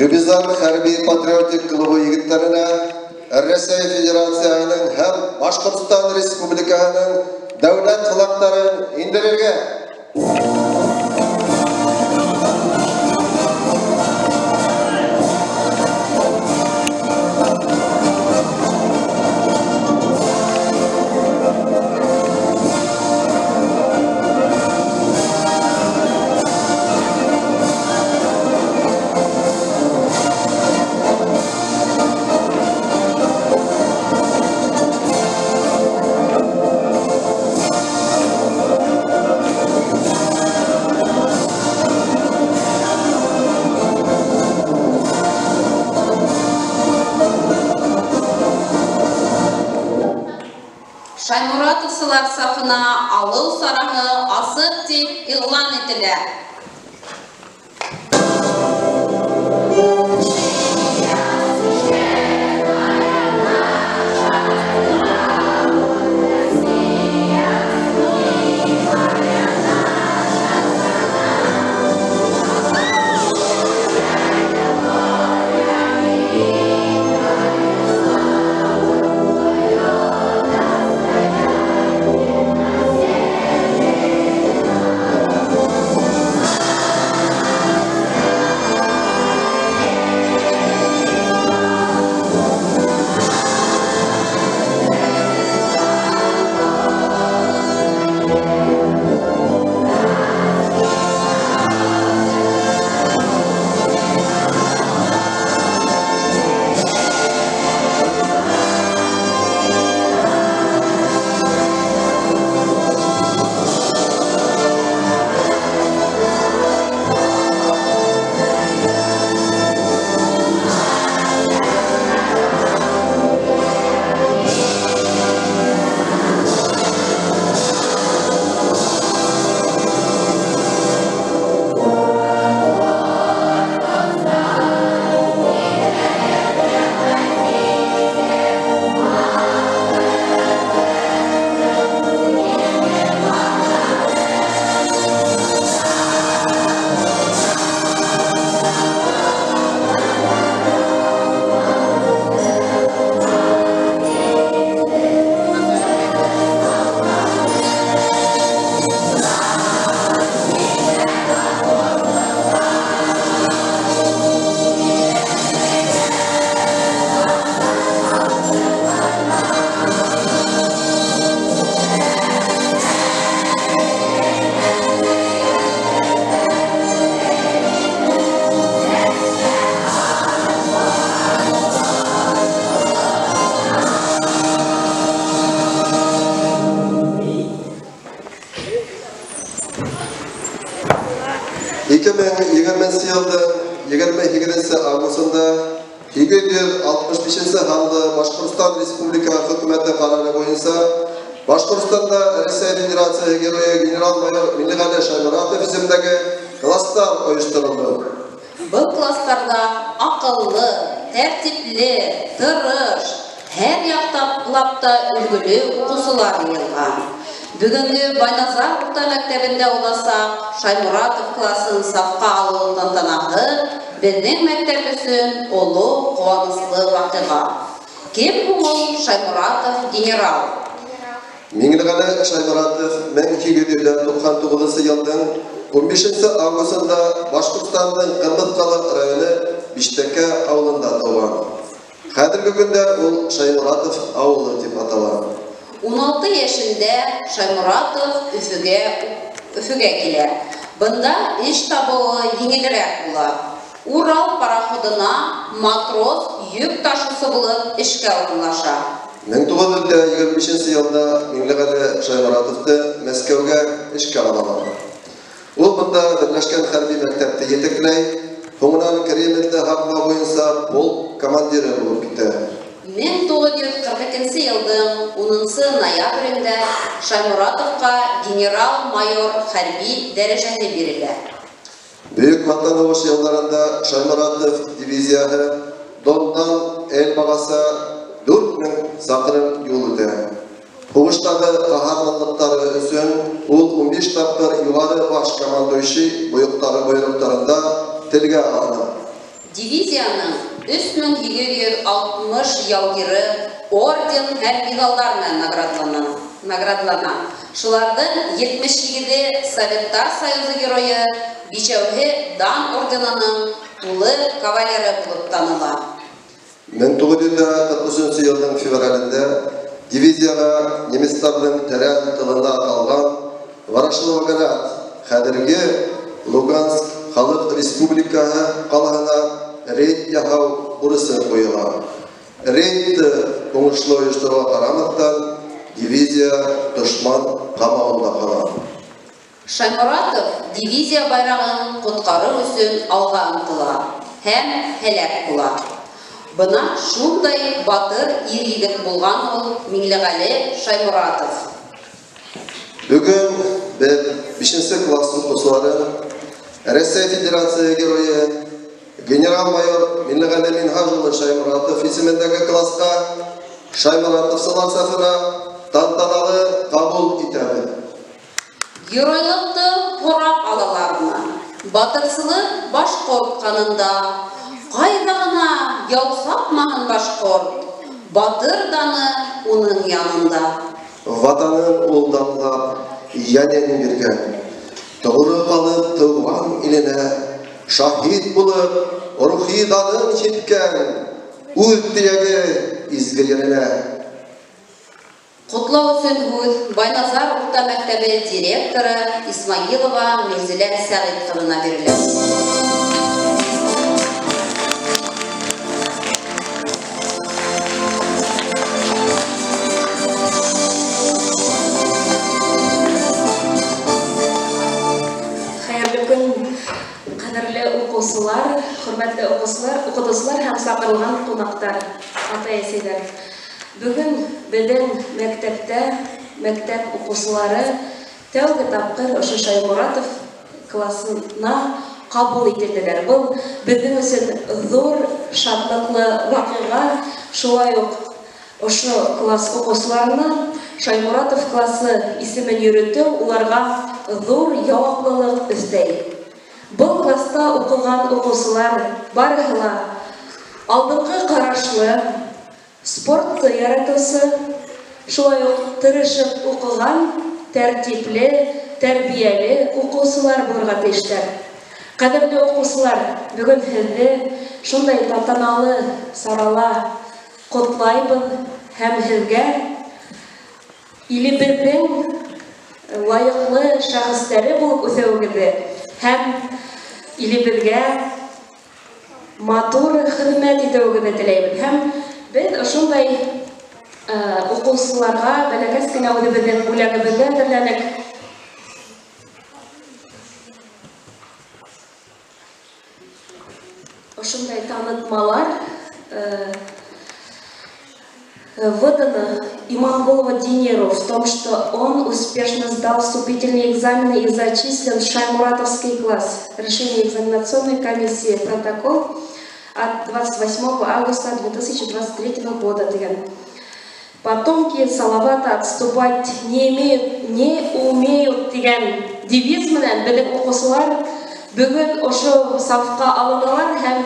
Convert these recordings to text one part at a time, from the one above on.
Любизар хәрби патриотик клубы егетләренә Рәсәй Федерацияһының һәм Башҡортостан Республикаһының дәүләт флагтарын индерергә. Шаймуратовсылар сафына алыу сараһы асыҡ тип иғлан ителә. Yılın 28 avgustında 865 һанлы Башҡортостан Республика Хөкүмәте ҡарары буйынса Башҡортостанда Рәсәй Федерацияһы Геройы генерал-майор Миңлеғәле Шайморатов исемендәге класстар ойошторолдо. Был класстарҙа аҡыллы, тәртипле, тырыш, һәр яҡлап та өлгөлө уҡыусылар йыйылған. Бөгөнгө Байназар урта мәктәбендә уҙасаҡ Шаймуратов классын сафҡа алыу тантанаһы беҙҙең мәктәп өсөн оло ҡыуаныслы ваҡиға. Кем һуң ул Шаймуратов генерал? Миңлеғәле Шаймуратов 1899 йылдың 15 августында Башҡортостандың Ҡырмыҫҡалы районы Биштәкә ауылында тыуған. Хәҙерге көндә ул Шаймуратов ауылы тип атала. 16 йәшендә Шаймуратов Өфөгә килә. Бында эш табыуы еңелерәк була. Урал пароходына матрос йөк ташыусы булып эшкә урынлаша. 1925 йылда Миңлеғәле Шаймуратовты Мәскәүгә эшкә алалар. Ул бында Берләшкән хәрби мәктәпте етәкләй, һуңынан Кремлде һаҡлау буйынса полк командиры булып китә. 1942 йылдың 10 ноябрендә Шаймуратовҡа генерал-майор хәрби дәрәжәһе бирелә. Бөйөк Ватан һуғышы йылдарында Шаймуратов дивизияһы Дондан Эльбағаса 4000 саҡрым юл үтә. Һуғыштағы ҡаһарманлыҡтары өсөн ул 15 тапҡыр юғары баш командующий бойоҡтарында телгә алына. Дивизияның 3860 яугиры орден һәм медалдар менән наградлана. Шуларҙың 77-е Советтар Союзы геройы, бишәүһе Дан орденының тулы кавалеры булып таныла. 1943 йылдың февралендә дивизияға немецтарҙың тәрән тылында ҡалған Ворошиловград, хәҙерге Луганск Халыҡ Республикаһы ҡалаһына рейд яһау бурысы ҡуйыла. Рейдты уңышлы ойоштороуға ҡарамаҫтан, дивизия дошман ҡамауында ҡала. Шайморатов дивизия байрағын ҡотҡарыу өсөн алға ынтыла һәм һәләк була. Бына шундай батыр ир-егет булған ул Миңлеғәле Шайморатов. Бөгөн беҙ 5-нсе класс уҡыусылары Рәсәй Федерация геройы генерал-майор Миңлеғәле Минһаж улы Шайморатов исемендәге класҡа Шайморатовсылар сафына тантаналы ҡабул итәбеҙ. Геройлыҡты һорап алалармы? Батырсылыҡ башҡорт ҡанында. Ҡайҙа ғына яу сапмаһын башҡорт, батыр даны уның янында. Ватанын ул данлап, йәнен биргән. Тоғро ҡалып тыуған иленә, шаһит булып, рухи данын һипкән, үҙ теләге изге еренә. Ҡотлау өсөн һүҙ Байназар урта мәктәбе директоры Исмагилова Мирзилә Сәғит ҡыҙына бирелә. Хәйерле көн, ҡәҙерле уҡыусылар, хөрмәтле уҡыусылар, уҡытыусылар һәм саҡырылған ҡунаҡтар, атай-әсәйләр. Бөгөн беҙҙең мәктәптә мәктәп уҡыусылары тәүге тапҡыр ошо Шайморатов классына ҡабул ителделәр. Был беҙҙең өсөн ҙур шатлыҡлы ваҡиға. Шулай уҡ ошо класс уҡыусыларына Шайморатов классы исемен йөрөтөү уларға ҙур яуаплылыҡ өҫтәй. Был класста уҡыған уҡыусылар барыһы ла алдынғы ҡарашлы, спортты яратыусы, шулай уҡ тырышып уҡыған, тәртипле, тәрбиәле уҡыусылар булырға тейештәр. Ҡәҙерле уҡыусылар, бөгөн һеҙҙе шундай тантаналы сарала ҡотлайбыҙ һәм һеҙгә илебеҙҙең лайыҡлы шәхестәре булып үҫеүегеҙҙе һәм илебеҙгә матур хеҙмәт итеүегеҙҙе теләйбеҙ. Һәм беҙ ошондай уҡыусыларға бәләкәс кенә үҙебеҙҙең бүләгебеҙҙе әҙерләнек. Ошондай танытмалар выдано Иманголову Динеру в том, что он успешно сдал вступительные экзамены и зачислен в Шаймуратовский класс. Решение экзаменационной комиссии, протокол от 28 августа 2023 года. Потомки Салавата отступать не имеют, не умеют дигән девиз менән беҙҙең уҡыусылар бөгөн ошо сафҡа алыналар һәм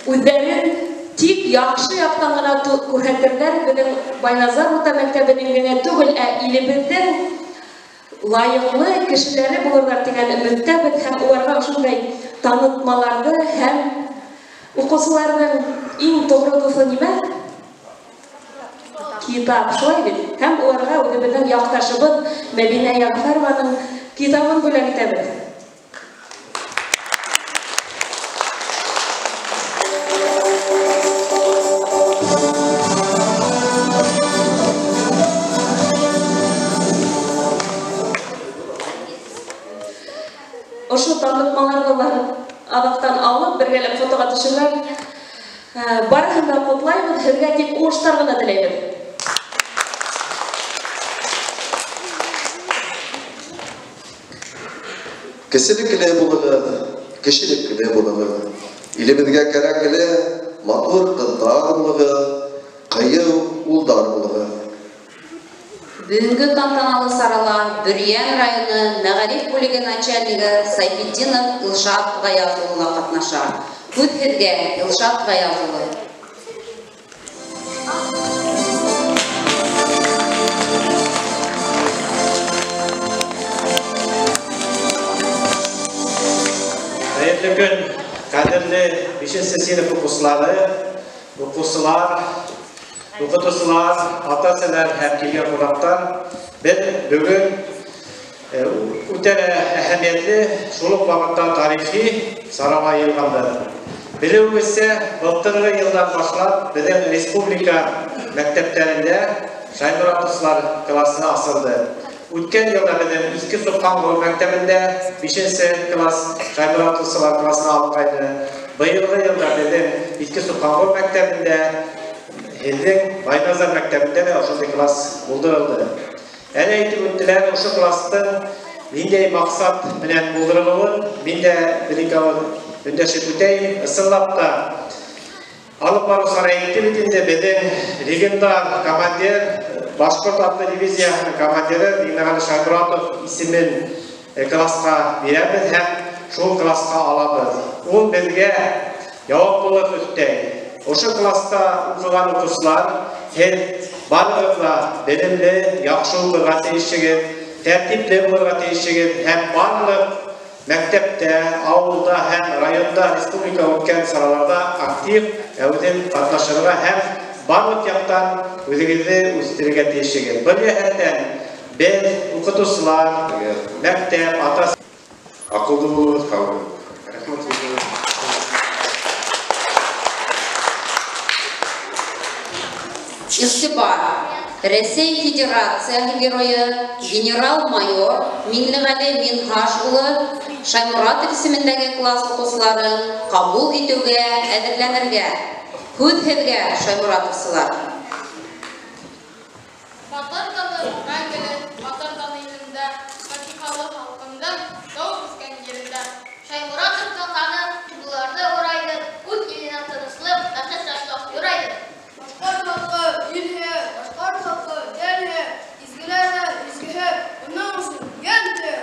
үҙҙәрен тик яҡшы яҡтан ғына күрһәтерҙәр. Беҙҙең Байназар урта мәктәбенең генә түгел, ә илебеҙҙең лайыҡлы кешеләре булырҙар тигән өмөттәбеҙ һәм уларға ошондай танытмаларҙы һәм уҡыусыларҙың иң тоғро дуҫы нимә? Китап, шулай бит. Һәм уларға үҙебеҙҙең яҡташыбыҙ Мәҙинә Йәғфәрованың китабын бүләк итәбеҙ. Ошо танытмаларҙы улар аҙаҡтан алып, бергәләп фотоға төшөрҙәр. Барыһын да ҡотлайбыҙ, һеҙгә тик уңыштар ғына теләйбеҙ. Кеселекле булығыҙ, кешелекле булығыҙ. Илебеҙгә кәрәкле матур ҡыҙҙар булығыҙ, ҡыйыу улдар булығыҙ. Бөгөнгө тантаналы сарала Бөрйән районы мәғариф бүлеге начальнигы Сайфетдинов Илшат Ғаяз улы ла ҡатнаша. Һүҙ һеҙгә, Илшат Ғаяз улы. Хәйерле көн, ҡәҙерле 5-нсе синыф уҡыусылары, уҡыусылар, уҡытыусылар, ата-әсәләр һәм килгән ҡунаҡтар. Беҙ бөгөн үтә лә әһәмиәтле, шул уҡ ваҡытта тарихи сарала йыйылғанбыҙ. Белеүегеҙсә, былтырғы йылдан башлап беҙҙең республика мәктәптәрендә Шайморатовсылар классы асылды. Үткән йылда беҙҙең Иҫке Собханғол мәктәбендә 5-нсе класс Шайморатовсылар классына алынғайны. Быйылғы йылда беҙҙең Иҫке Собханғол мәктәбендә, һеҙҙең Байназар мәктәбендә лә ошондай класс булдырылды. Әле әйтеп үттеләр, ошо класстың ниндәй маҡсат менән булдырылыуын мин дә бер-ике ауыҙ өндәшеп үтәйем. Ысынлап та, алып барыусылар әйтте бит инде, беҙҙең легендар командир, Башҡорт атлы дивизияһының командиры Миңлеғәле Шайморатов исемен классҡа бирәбеҙ һәм шул классҡа алабыҙ. Ул беҙгә яуаплылыҡ өҫтәй. Ошо класста уҡыған уҡыусылар, һеҙ барығыҙ ҙа белемле, яҡшы уҡырға тейешһегеҙ, тәртипле булырға тейешһегеҙ һәм барлыҡ мәктәптә, ауылда һәм районда республика үткән сараларҙа актив әүҙем ҡатнашырға һәм барлыҡ яҡтан үҙегеҙҙе үҫтерергә тейешһегеҙ. Был йәһәттән беҙ, уҡытыусылар, мәктәп, ата Аҡыллы булығыҙ, һау булығыҙ. Рәхмәт һеҙгә. Иғтибар! Рәсәй Федерацияһы геройы генерал-майор Миңлеғәле Минһаж улы Шайморатов исемендәге класс уҡыусыларын ҡабул итеүгә әҙерләнергә. Һүҙ һеҙгә, Шайморатовсылар. Батыр даны мәңгелек, батыр даны илендә, фатихалы халҡымдың тыуып үҫкән ерендә. Шайморатовтың даны ҡиблаларҙы урайҙыр, үҙ иленә тыныслыҡ, бәхет, шатлыҡ юрайҙыр. Башҡорт халҡы илһе, башҡорт халҡы йәнһе, изгеләрҙән изгеһе, уның өсөн йәнһе.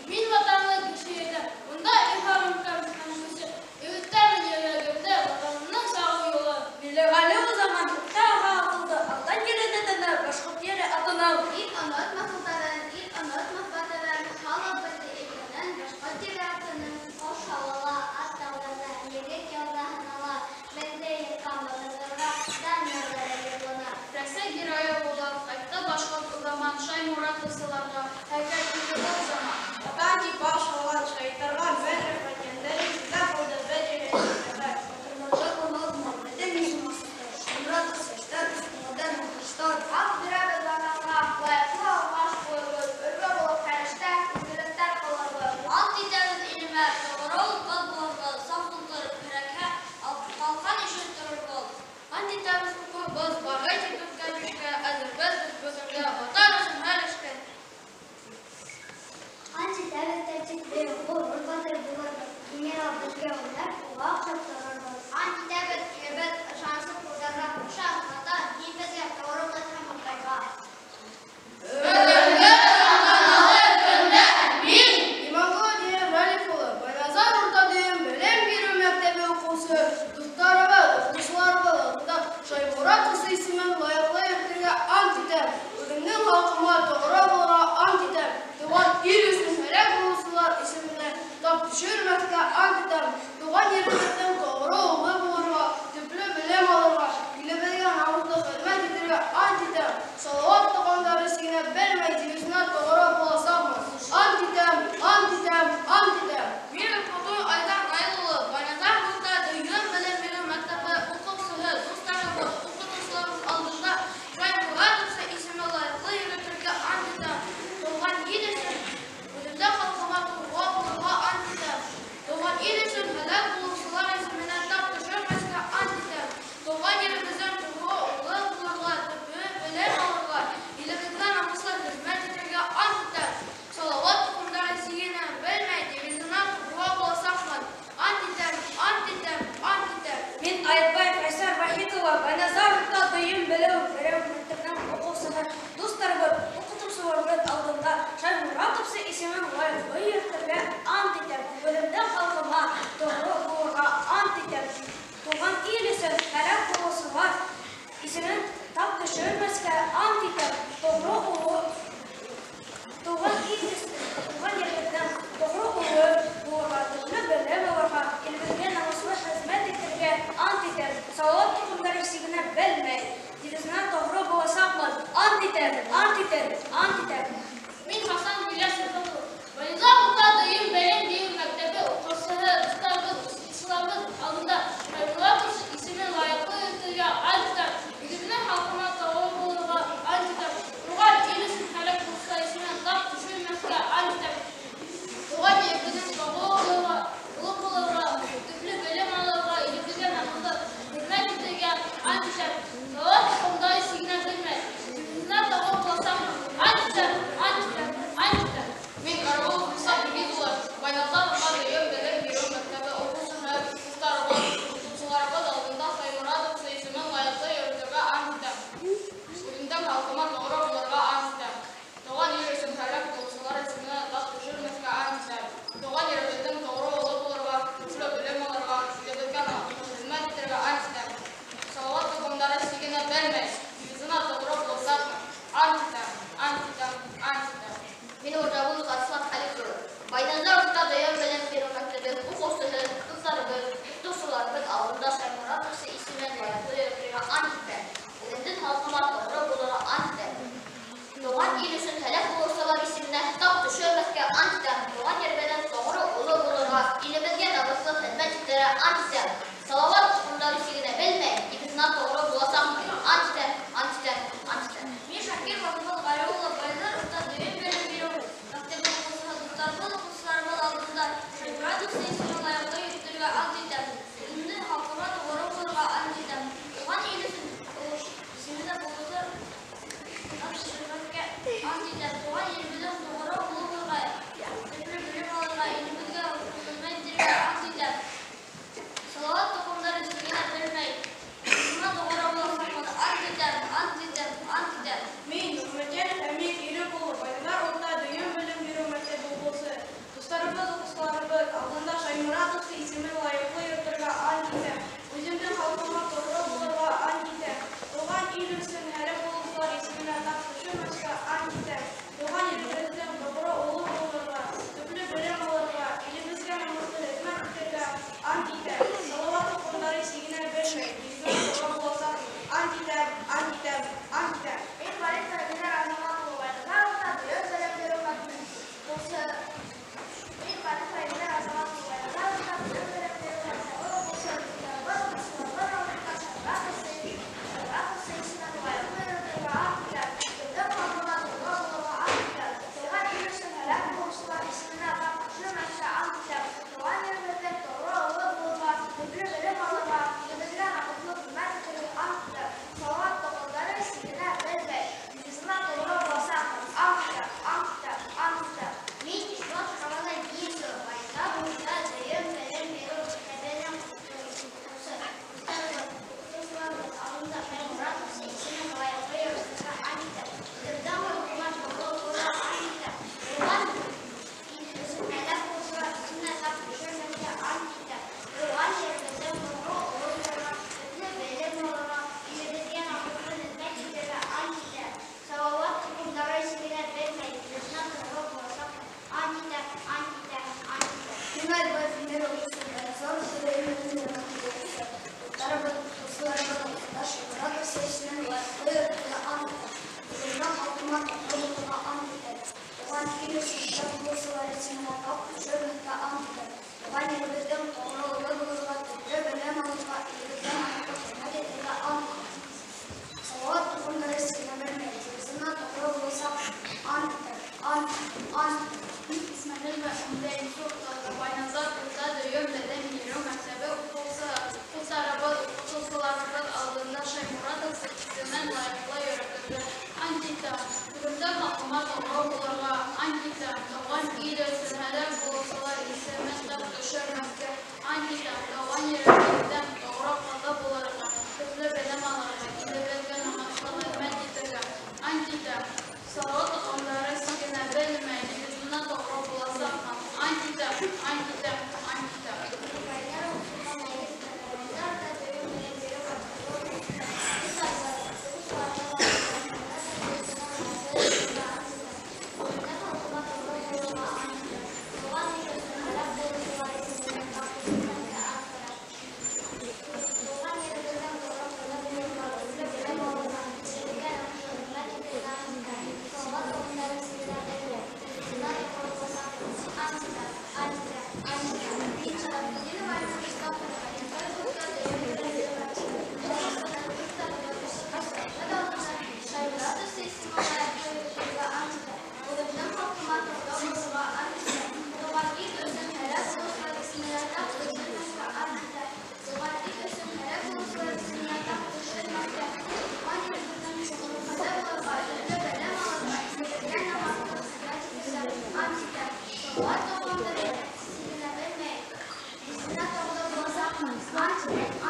Мин ватанлы кеше инем, унда илһамым һәм көсө, өйөтәмен йөрәгемде ватанымның сағыу юлы. Миңлеғәле уҙаған тағы аҡылды, алдан йөрөнә тәнә башҡорт ере атынан. Ил онотмаҫ улдарын, ил онотмаҫ батырҙарын, халыҡ беҙҙе өйрәнән башҡорт ере атынан. Ҡоршаула, ат тауҙарҙа, егет яуҙа һанала, беҙҙе йыҡҡан батырҙарға дан йырҙары йырлана. Рәсәй геройы булып ҡайтты башҡорт уҙаман Шайморатовсыларға һәйкәл төҙөү был заман. Ватан тип баш һалған шәһиттәргә мең рәхмәт, йәндәрен фиҙа ҡылды беҙ өсөн рәхәт. Батырлыҡты онотма, беҙҙең өсөн маҡсаттар, Шайморатовсы эштән, күңелдән алҡыштар. Ант бирәбеҙ ватанға, лайыҡлы алмаш булырбыҙ, өргә булып һәр эштә изгелектәр ҡылырбыҙ. Ант итәбеҙ илемә, тоғро ҡыл булырбыҙ, саф тултырып кәрәкһә, ҡалҡан өсөн торорбоҙ. Ант итәбеҙ уҡырбыҙ, барғай тип үткән эшкә, әҙербеҙ беҙ бөгөнгә, ватан өсөн һәр эшкә. Ант итәбеҙ тәртипле, ғорур батыр булырбыҙ, генерал беҙгә үрнәк, уға оҡшап торорбоҙ. Ант итәбеҙ илебеҙ ышанысын ҡулдарға, ышан, ватан, һин беҙгә тоғро ҡыҙ һәм атайға. Бөгөнгө тантаналы көндә мин Иманғол Динар Ралиф улы, Байназар урта дөйөм белем биреү мәктәбе уҡыусы, дуҫтарыбыҙ, уҡытыусыларыбыҙ алдында Шайморатовсы исемен лайыҡлы йөрөтөргә ант итәм. Үҙемдең халҡыма тоғро булырға ант итәм. Тыуған ил өсөн һәләк булыусылар исеменә тап төшөрмәҫкә ант итәм. Тыуған еребеҙҙең тоғро улы булырға, төплө белем алырға, илебеҙгә намыҫлы хеҙмәт итергә ант итәм. Салауат туғандары сигенә белмәй девизына тоғро буласаҡмын. Ант итәм, ант итәм, ант итәм. Мин Ҡотуй Айҙар Наил улы, Байназар урта дөйөм белем биреү мәктәбе уҡыусыһы, дуҫтарыбыҙ, уҡытыусыларыбыҙ алдында Шаймуратовсы исемен лайыҡлы йөрөтөргә ант итәм. Үҙемдең халҡыма тоғро булырға ант итәм. Туған ил өсөн һәләк булыусылар исемен тап төшөрмәҫкә ант итәм. Тоғро улы туған ил өсөн, туған еребеҙҙең тоғро улы булырға, төплө белем алырға, илебеҙгә намыҫлы хеҙмәт итергә ант итәм. Салауат тоҡомдары сигенә белмәй, девизына тоғро буласаҡмын. Ант итәм, ант итәм, ант итәм. Мин Хасан Гилясов улы. Байназар урта дөйөм белем биреү мәктәбе уҡыусыһы, дуҫтарыбыҙ, уҡытыусыларыбыҙ алдында Шаймуратов исемен лайыҡлы йөрөтөргә ант итәм. Үҙемдең халҡыма тоғро булырға ант итәм. Туған ил өсөн һәләк булыусылар исеменә тап төшөрмәҫкә ант итәм. Туған еребеҙҙең тоғро улы булырға, төплө белем алырға, илебеҙгә намыҫлы хеҙмәт итергә ант итәм. Салауат тоҡомдары сигенә белмәй, девизына тоғро буласаҡмын. Ант итәм, ант итәм, ант итәм. Мин Караулов Муса Илгиз улы, Байназар урта дөйөм белем биреү мәктәбе уҡыусыһы, дуҫтарыбыҙ, уҡытыусыларыбыҙ алдында Шаймуратовсы исемен лайыҡлы йөрөтөргә ант итәм. Үҙемдең халҡыма тоғро булырға ант итәм. Туған ил өсөн һәләк булыусылар исеменә тап төшөрмәҫкә ант итәм. Туған еребеҙҙең тоғро улы булырға, төплө белем алырға, илебеҙгә намыҫлы хеҙмәт итергә ант итәм. Салауат тоҡомдары сигенә белмәй, девизына тоғро буласаҡмын. Ант итәм, ант итәм, ант итәм. Мин Уржабулов Арыслан Халит улы. Байназар урта дөйөм белем биреү мәктәбе уҡыусыһы, дуҫтарыбыҙ, уҡытыусыларыбыҙ алдында Шаймуратовсы исемен лайыҡлы йөрөтөргә ант итәм. Үҙемдең халҡыма тоғро булырға ант итәм. Туған ил өсөн һәләк булыусылар исеменә тап төшөрмәҫкә ант итәм. Туған еребеҙҙең тоғро улы булырға, илебеҙгә намыҫлы хеҙмәт итергә ант итәм. Салауат тоҡомдары сигенә белмәй, девизына тоғро буласаҡмын. Ант итәм, ант итәм, ант итәм. Мин Шакир Мөхәммәт Ғәли улы, Байназар урта дөйөм белем биреү мәктәбе уҡыусыһы, дуҫтарыбыҙ, уҡытыусыларыбыҙ алдында Шаймуратовсы исемен лайыҡлы йөрөтөргә ант итәм. Үҙемдең халҡыма тоғро булырға ант итәм. Туған ил өсөн исеменә булыусылар тап төшөрмәҫкә ант итәм. Туған еребеҙҙең тоғро улы булырға, төплө белем алырға, илебеҙгә хеҙмәт итергә ант итәм. Салауат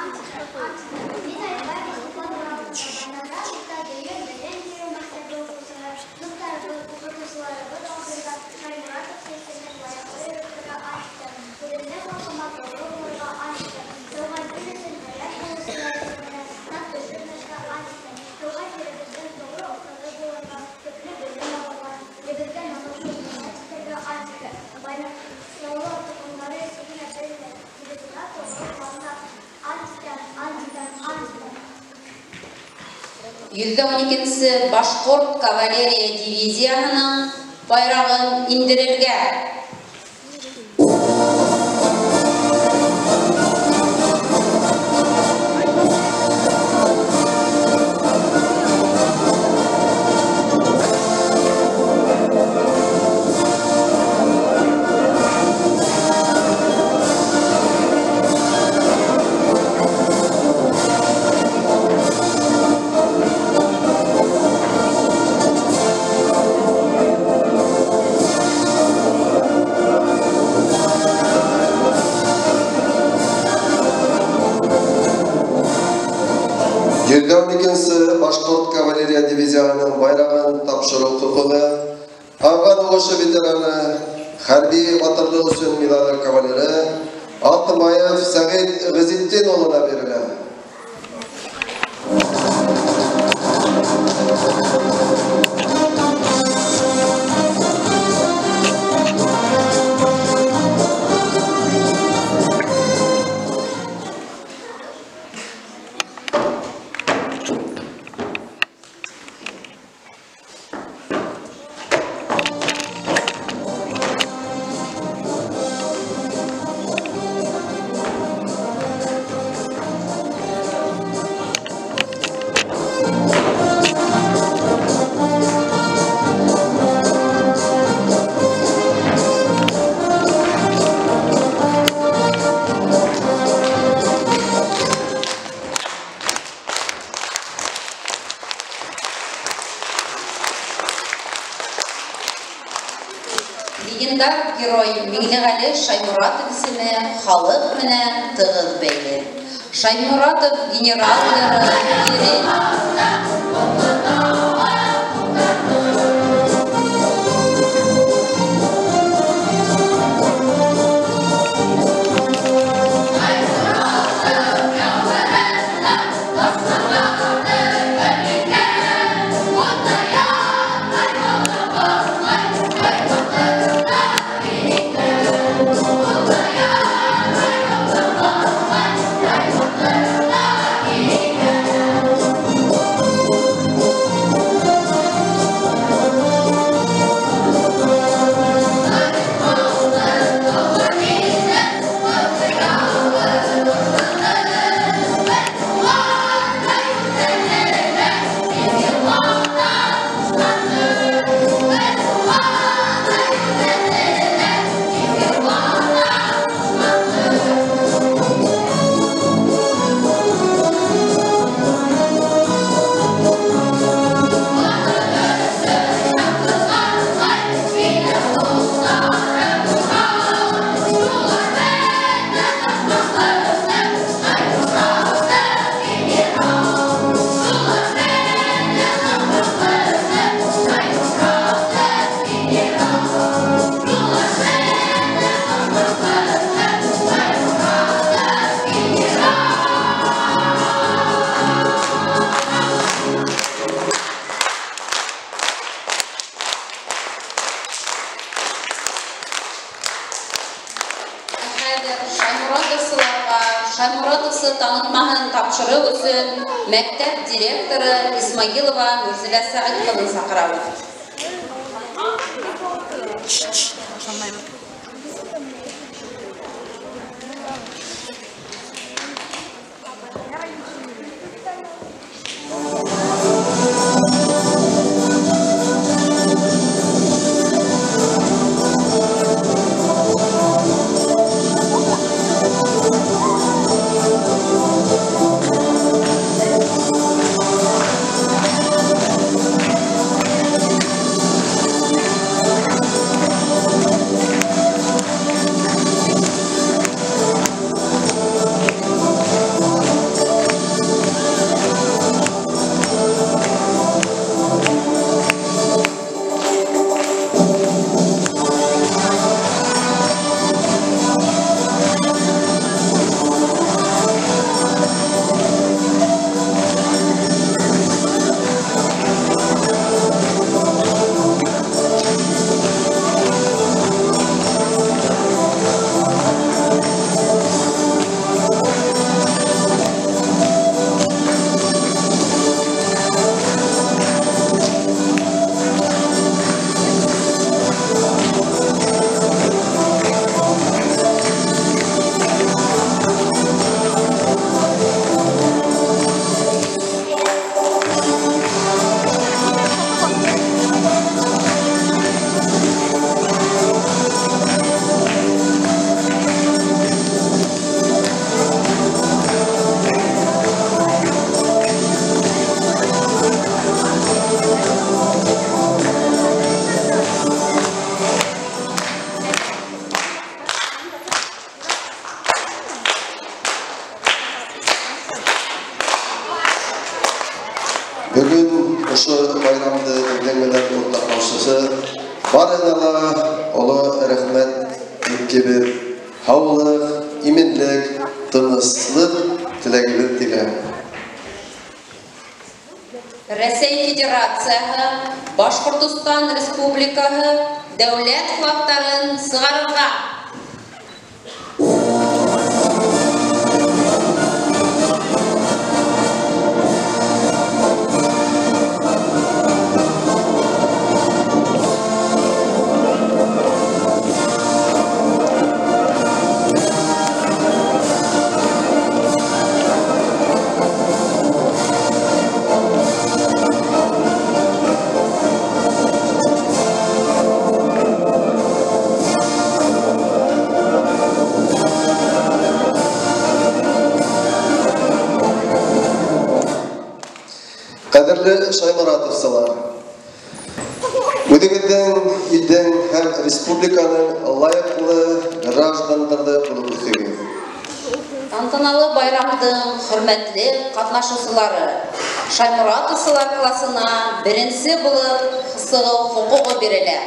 Ант итәм, ант итәм. Мин Айбай Солтан Ураловна, Байназар Урта дөйөм белем биреү мәктәбе уҡыусыһы, дуҫтарыбыҙ, уҡытыусыларыбыҙ алдында Шайморатов исемен лайыҡлы йөрөтөргә ант итәм. Үҙемдең халҡыма тоғро булырға ант итәм. Тыуған ил өсөн һәләк булыусылар исеменә тап төшөрмәҫкә ант итәм. Тыуған еребеҙҙең тоғро оҫтаҙы булырға, төплө белем алырға, илебеҙгә намыҫлы хеҙмәт итергә ант итәм. Байлар тоҡомдары исеменә беҙ ҙә илебеҙгә тоғро булырға ант итәм, ант итәм, ант итәм. 112-нсе Башҡорт кавалерия дивизияһының байрағын индерергә. Башҡорт кавалерия дивизияһының байрағын тапшырыу хоҡуғы Афған һуғышы ветераны, хәрби батырлыҡ өсөн миҙалы кавалеры Алтымаев Сәғит Ғизетдин улына бирелә. Легендар герой Миңлеғәле Шайморатов исеме халыҡ менән тығыҙ бәйле. Шайморатов генерал йыры Шайморатовсы танытмаһын тапшырыу өсөн мәктәп директоры Исмагилова Мөрзилә Сәғит ҡыҙын саҡырабыҙ. Бөгөн ошо байрамды беҙҙең менән уртаҡлашыусы барыһына ла оло рәхмәт әйткебеҙ. Һаулыҡ, именлек, тыныслыҡ теләгебеҙ килә. Рәсәй Федерацияһы, Башҡортостан Республикаһы дәүләт флагтарын сығарырға. Ҡәҙерле шайморатовсылар, үҙегеҙҙең илдең һәм республиканың лайыҡлы граждандары булып үҫегеҙ. Тантаналы байрамдың хөрмәтле ҡатнашыусылары, шайморатовсылар классына беренсе булып сығыу хоҡуғы бирелә.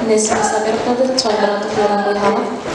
Несима Сабировнаdır, Шаймуратов Лоран Буйханов.